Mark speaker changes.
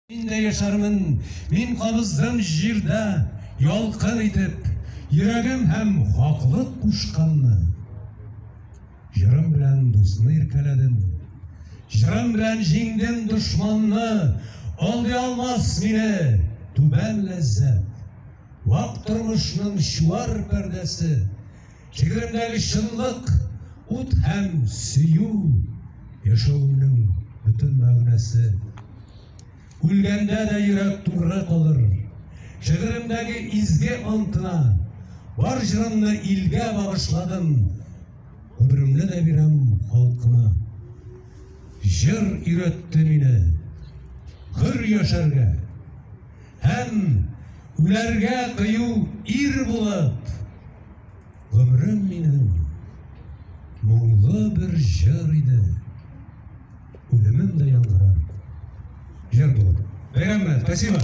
Speaker 1: Мин дә яшәрмен, мин кабыздым җирдә ялкын итеп, йөрәгем һәм хаклык кушканны. Җырым белән дусны иркәләдем, җырым белән җиңдем дошманны, алдый алмас мине түбән ләззәт. Вак тормышның чуар пәрдәсе, шигыремдәге чынлык, ут һәм сөю, яшәвемнең бөтен мәгънәсе. Үлгәндә дә йөрәк туры калыр. Шигыремдәге изге антына, бар җырымны илгә багышладым, гомеремне дә бирәм халкыма. Җыр өйрәтте мине хөр яшәргә һәм үләргә кыю ир булып. Гомерем минем моңлы бер җыр иде. Үлемем дә яңгырар җыр булып. Бәйрәм белән! Спасибо!